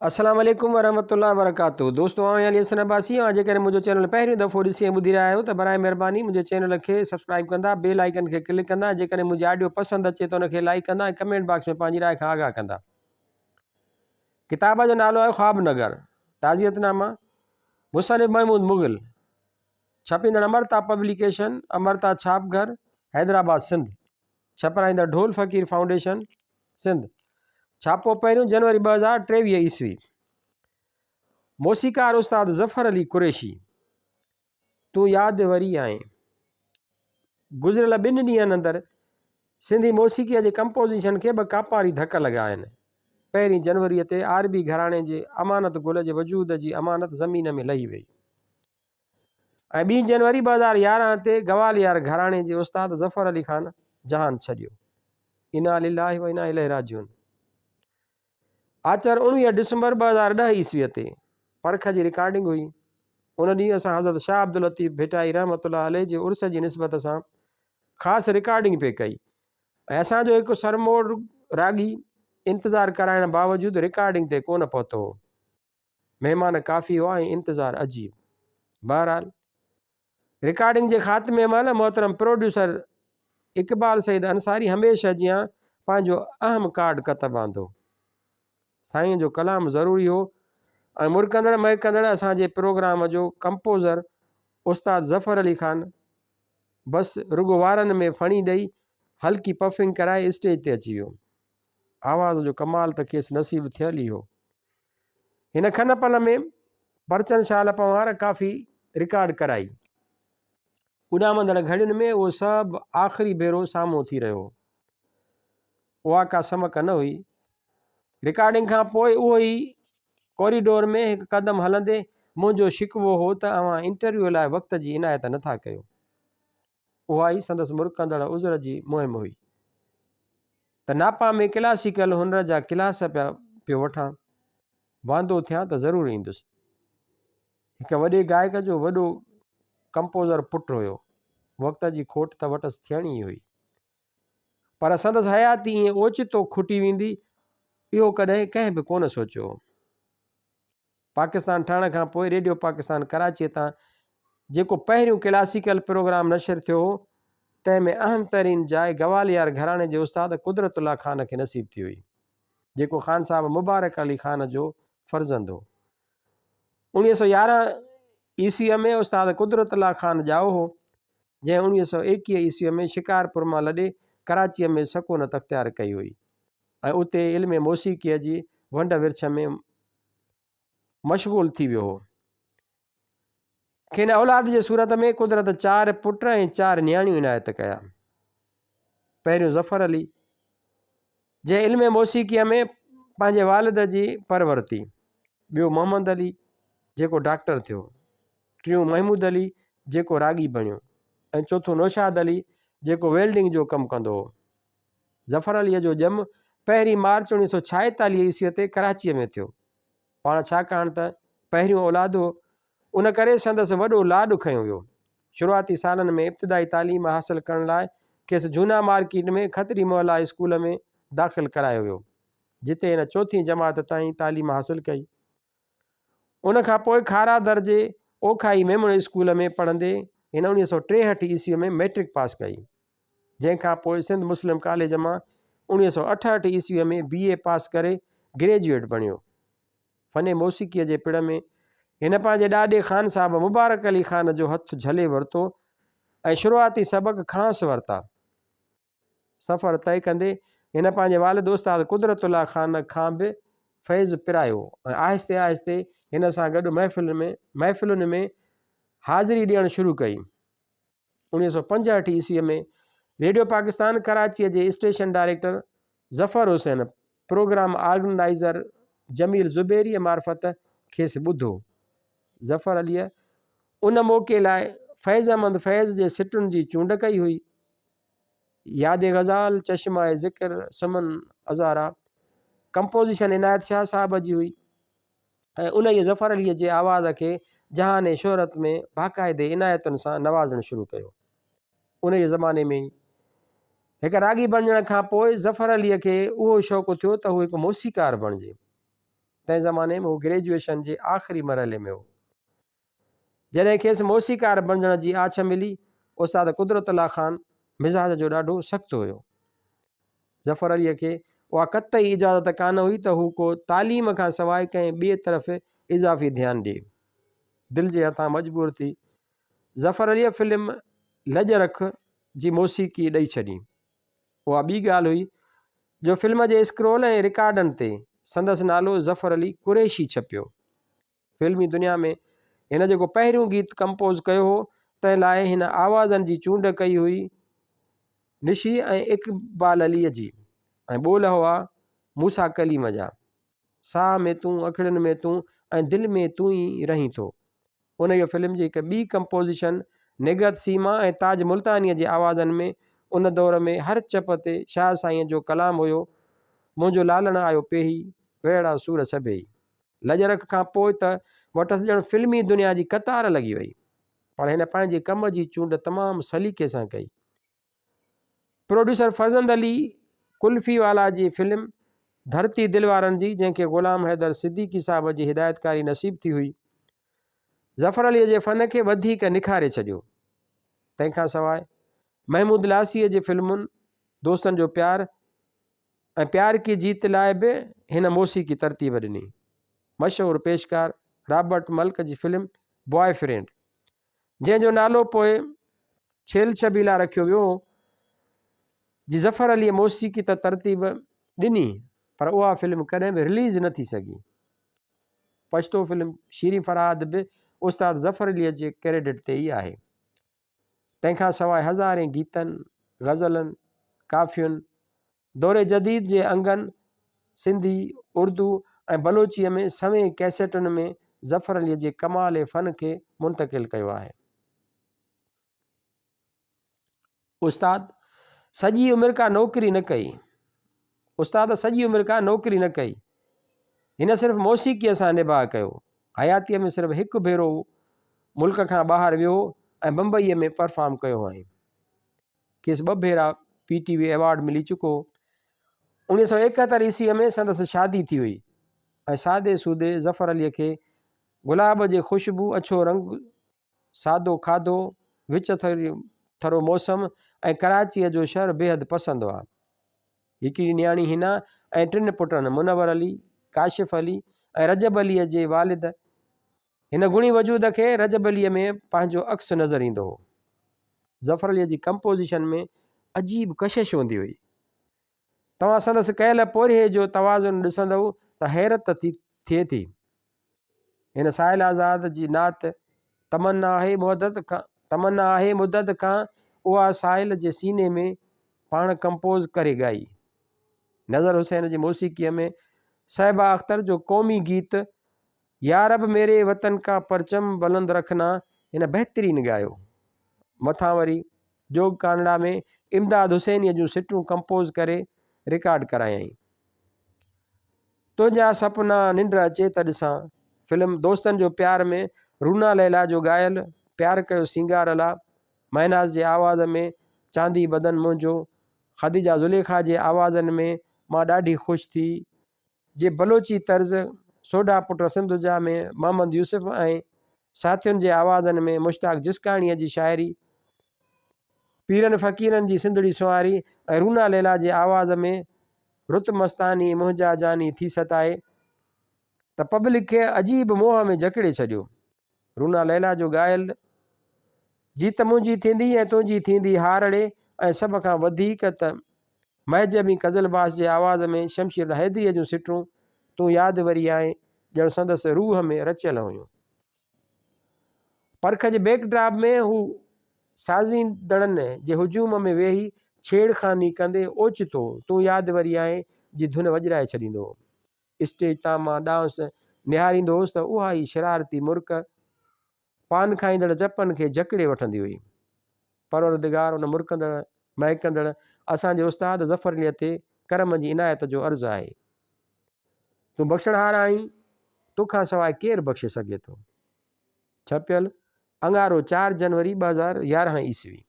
السلام عليڪم ورحمة الله وبرڪاته دوستو آئون علي حسن عباسي اوهان جيڪڏهن منهنجو چينل پهريون دفعو ڏسي ۽ ٻڌي رهيا آهيو ته برائي مهرباني منهنجي چينل کي سبسڪرائب ڪندا بيل آئيڪن کي ڪلڪ ڪندا جيڪڏهن منهنجي آڊيو پسند اچي ته ان کي لائيڪ ڪندا ۽ ڪمينٽ باڪس ۾ پنهنجي راء کان آگاهه ڪندا. ڪتاب جو نالو آهي خواب نگر تعزيت نامه مصنف محمود مغل ڇپيندڙ امرتا پبليڪيشن امرتا ڇاپ گهر حيدرآباد سنڌ ڇپرائيندڙ ڍول فقير فائونڊيشن سنڌ، ڇاپو پهريون جنوري 2023 عيسوي. موسيقار استاد ظفر علي قريشي، تون ياد وري آئين. گذريل ٻن ڏينهن اندر سنڌي موسيقيء جي ڪمپوزيشن کي ٻه ڪاپاري ڌڪ لڳا آهن. پهرين جنوريء تي عاربي گهراڻي جي امانت گل جي وجود جي امانت زمين ۾ لهي وئي. ۽ ٻي جنوري 2011 تي گواليار گهراڻي جي استاد ظفر علي خان جهان ڇڏيو. انا لله و انا اليه راجعون. آچر 19 ڊسمبر 2010 عيسويء تي پرک جي رڪارڊنگ هئي. ان ڏينهن اسان حضرت شاهه عبداللطيف ڀٽائي رحمة الله عليه جي عرس جي نسبت سان خاص رڪارڊنگ پئي ڪئي ۽ اسان جو هڪ سرموڙ راڳي انتظار ڪرائڻ باوجود رڪارڊنگ تي ڪونه پهتو هو. مهمان ڪافي هئا ۽ انتظار عجيب. بهرحال رڪارڊنگ جي خاتمي مهل محترم پروڊيوسر اقبال سعيد انصاري هميشه جيان پنهنجو اهم ڪارڊ ڪتب آندو. سائين جو ڪلام ضروري هو ۽ مرڪندڙ مهڪندڙ اسان جي پروگرام جو ڪمپوزر استاد ظفر علي خان بس رڳو وارن ۾ ڦڻي ڏئي هلڪي پفنگ ڪرائي اسٽيج تي اچي ويو. آواز جو ڪمال ته کيس نصيب ٿيل ئي هو. هن کن پل ۾ پرچن شال پنهوار ڪافي رڪارڊ ڪرائي. اڏامندڙ گهڙين ۾ اهو سڀ آخري ڀيرو سامهون ٿي رهيو هو. اها ڪا سمڪ نه هئي. رڪارڊنگ کان پوء اهو ئي ڪوريڊور ۾ هڪ قدم هلندي منهنجو شڪوو هو ته اوهان انٽرويو لاء وقت جي عنايت نٿا ڪيو. اها ئي سندس مرڪندڙ عذر جي مهم هئي ته ناپا ۾ ڪلاسيڪل هنر جا ڪلاس پيا پيو وٺان، واندو ٿيان ته ضرور ايندس. هڪ وڏي گائڪ جو وڏو ڪمپوزر پٽ هيو. وقت جي کوٽ ته وٽس ٿيڻي ئي هئي. پر سندس حياتي ائين اوچتو کٽي ويندي، اهو ڪڏهن ڪنهن به ڪونه سوچيو هو. پاڪستان ٺهڻ کان پوء ريڊيو پاڪستان ڪراچيء تان جيڪو پهريون ڪلاسيڪل پروگرام نشر ٿيو هو، تنهن ۾ اهم ترين جاء گواليار گهراڻي جي استاد قدرت الله خان کي نصيب ٿي هئي، جيڪو خان صاحب مبارڪ علي خان جو فرزند هو. 1911 عيسويء ۾ استاد قدرت الله خان ڄائو هو، جنهن 1921 عيسويء ۾ شڪارپور مان لڏي ڪراچيء ۾ سڪونت اختيار ڪئي هئي ۽ اتي علم موسيقيء جي ونڊ ورڇ ۾ مشغول ٿي ويو هو. کين اولاد جي صورت ۾ قدرت چار پٽ ۽ چار نياڻيون عنايت ڪيا. پهريون ظفر علي، جنهن علم موسيقيء ۾ پنهنجي والد جي پر ورتي. ٻيو محمد علي، جيڪو ڊاڪٽر ٿيو. ٽيون محمود علي، جيڪو راڳي بڻيو ۽ چوٿون نوشاد علي، جيڪو ويلڊنگ جو ڪم ڪندو هو. ظفر عليء جو ڄم پهرين مارچ 1946 عيسويء تي ڪراچيء ۾ ٿيو. پاڻ ڇاڪاڻ ته پهريون اولاد هو، ان ڪري سندس وڏو لاڏ کنيو ويو. شروعاتي سالن ۾ ابتدائي تعليم حاصل ڪرڻ لاء کيس جهونا مارڪيٽ ۾ کتري محلا اسڪول ۾ داخل ڪرايو ويو، جتي هن چوٿين جماعت تائين تعليم حاصل ڪئي. ان کان پوء کارادر جي اوکائي ميمڻ اسڪول ۾ پڙهندي هن 1963 عيسويء ۾ مئٽرڪ پاس ڪئي. جنهن کان پوء سنڌ مسلم ڪاليج مان 1968 عيسويء ۾ بي اي پاس ڪري گريجوئيٽ بڻيو. فن موسيقيء جي پڙ ۾ هن پنهنجي ڏاڏي خان صاحب مبارڪ علي خان جو هٿ جهلي ورتو ۽ شروعاتي سبق کانئس ورتا. سفر طئي ڪندي هن پنهنجي والد استاد قدرت الله خان کان به فيض پرايو ۽ آهستي آهستي هن سان گڏ محفلن ۾ حاضري ڏيڻ شروع ڪئي. 1965 عيسويء ۾ ريڊيو پاڪستان ڪراچيء جي station director Zafar Hussain programme organiser Jamil زبيريء معرفت کيس ٻڌو. ظفر عليء ان موقعي لاء فيض احمد فيض جي سٽن جي چونڊ ڪئي هئي. ياد غزال، چشمه ذڪر، سمن ازارا ڪمپوزيشن عنايت شاهه صاحب جي هئي. ۽ انهيء ظفر عليء جي آواز کي جهان شهرت ۾ باقاعدي عنايتن سان نوازڻ شروع ڪيو. انهيء زماني ۾ ئي هڪ راڳي بڻجڻ کان پوء ظفر عليء کي اهو شوق ٿيو ته هو هڪ موسيقار بڻجي. تنهن زماني ۾ هو گريجوئيشن جي آخري مرحلي ۾ هو. جڏهن کيس موسيقار بڻجڻ جي آڇ ملي. استاد قدرت الله خان مزاج جو ڏاڍو سخت هيو. ظفر عليء کي اها قطعي اجازت ڪانه هئي ته هو ڪو تعليم کان سواء ڪنهن ٻئي طرف اضافي ڌيان ڏئي. دل جي هٿان مجبور ٿي ظفر عليء فلم لڄ رک جي موسيقي ڏئي ڇڏي. اها ٻي ڳالهه هئي جو فلم جي اسڪرول ۽ رڪارڊن تي سندس نالو ظفر علي قريشي ڇپيو. فلمي دنيا ۾ هن جيڪو پهريون گيت ڪمپوز ڪيو هو، تنهن لاء هن آوازن جي چونڊ ڪئي هئي نشي ۽ اقبال عليء جي ۽ ٻول هئا موسيٰ ڪليم جا. ساهه ۾ تون، اکڙين ۾ تون ۽ دل ۾ تون ئي رهين ٿو. انهيء فلم جي هڪ ٻي ڪمپوزيشن نگهت سيما ۽ تاج ملتانيء جي آوازن ۾ ان دور ۾ هر چپ تي شاهه سائينء جو ڪلام هيو، منهنجو لالڻ آيو پيهي، ويڙا سور سڀيئي. لڄ رک کان پوء ته وٽس ڄڻ فلمي دنيا جي قطار لڳي وئي. پر هن پنهنجي ڪم جي چونڊ تمام سليقي سان ڪئي. پروڊيوسر فرزند علي قلفي والا جي فلم ڌرتي دل وارن جي جنهن کي غلام حيدر صديقي صاحب جي هدايتڪاري نصيب ٿي هئي، ظفر عليء جي فن کي وڌيڪ نکاري ڇڏيو. تنهن کان سواء محمود لاسيء جي فلمن دوستن جو پيار ۽ پيار ڪي جيت لاء به هن موسيقي ترتيب ڏني. مشهور پيشڪار رابرٽ ملڪ جي فلم بواء فرينڊ، جنهن جو نالو پوء ڇيل ڇبيلا رکيو ويو هو، جي ظفر عليء موسيقي ته ترتيب ڏني پر اها فلم ڪڏهن به رليز نه ٿي سگهي. پشتو فلم شيرين فرهاد به استاد ظفر عليء جي ڪريڊٽ تي ئي آهي. تنهن کان سواء هزارين گيتن، غزلن، ڪافين، دور جديد جي انگن، سنڌي، اردو ۽ بلوچيء ۾ سوين ڪئسيٽن ۾ ظفر عليء جي ڪمال فن کي منتقل ڪيو آهي. استاد سڄي عمر ڪا نوڪري نه ڪئي. استاد سڄي عمر ڪا نوڪري نه ڪئي. هن صرف موسيقيء سان نباهه ڪيو. حياتيء ۾ صرف هڪ ڀيرو هو ملڪ کان ٻاهر ويو هو ۽ بمبئيء ۾ پرفارم ڪيو هئائين. کيس ٻه ڀيرا پي ٽي وي ايوارڊ ملي چڪو هو. 1971 عيسويء ۾ سندس شادي ٿي هئي ۽ سادي سودي ظفر عليء کي گلاب جي خوشبو، اڇو رنگ، سادو کاڌو، وچ ٿرو موسم ۽ ڪراچيء جو شهر بيحد پسند هئا. هڪڙي نياڻي حنا ۽ ٽن پٽن منور علي، ڪاشف علي ۽ رجب عليء جي والد هن گڻي وجود کي رجب عليء ۾ پنهنجو عڪس نظر ايندو هو. ظفر عليء جي ڪمپوزيشن ۾ عجيب ڪشش هوندي هئي. توهان سندس ڪيل پورهيي جو توازن ڏسندؤ ته حيرت ٿئي ٿي. هن ساحل آزاد جي نعت تمنا آهي مدت کان تمنا آهي مدت کان اها ساحل جي سيني ۾ پاڻ ڪمپوز ڪري ڳائي. نظر حسين جي موسيقيء ۾ صهبا اختر جو قومي گيت يا رب ميري وطن ڪا پرچم بلند رکنا هن بهترين ڳايو. مٿان وري جوڳ ڪانڙا ۾ امداد حسينيء جون سٽون ڪمپوز ڪري رڪارڊ ڪرايائين. تنهنجا سپنا ننڊ اچي ته ڏسان. فلم دوستن جو پيار ۾ رونا ليلا جو ڳايل پيار ڪيو سينگار لا، مهناز جي آواز ۾ چاندي بدن منهنجو، خديجه زليخا جي آوازن ۾ مان ڏاڍي خوش ٿي جي بلوچي طرز سوڍا پٽ سنڌ جا ۾ محمد يوسف ۽ ساٿين جي آوازن ۾ مشتاق جسڪاڻيء جي شاعري پيرن فقيرن جي سنڌڙي سنواري ۽ رونا ليلا جي آواز ۾ رت مستاني منهنجا جاني ٿي ستائي ته پبلڪ کي عجيب موهه ۾ جڪڙي ڇڏيو. رونا ليلا جو ڳايل جيت منهنجي ٿيندي ۽ تنهنجي ٿيندي هار ڙي ۽ سڀ کان وڌيڪ ته مهجبين قزلباش جي آواز ۾ شمشير حيدريء جون سٽون تون ياد وري آئين ڄڻ سندس روح ۾ رچيل هيون. پرک جي بيڪ ڊراپ ۾ هو سازيندڙن جي هجوم ۾ ويهي ڇيڙ خاني ڪندي اوچتو تون ياد وري آئين جي ڌن وڄرائي ڇڏيندو هو. اسٽيج تان مان ڏانهس نهاريندو هوس ته اها ئي شرارتي مرڪ پان کائيندڙ چپن کي جڪڙي وٺندي هئي. پروردگار ان مرڪندڙ، مهڪندڙ اسان جي استاد ظفر عليء تي ڪرم جي عنايت جو عرض آهي. تون بخشڻهار آهين، تو کان سواء ڪير بخشي سگهي ٿو؟ ڇپيل، اڱارو چار جنوري 2011 عيسوي.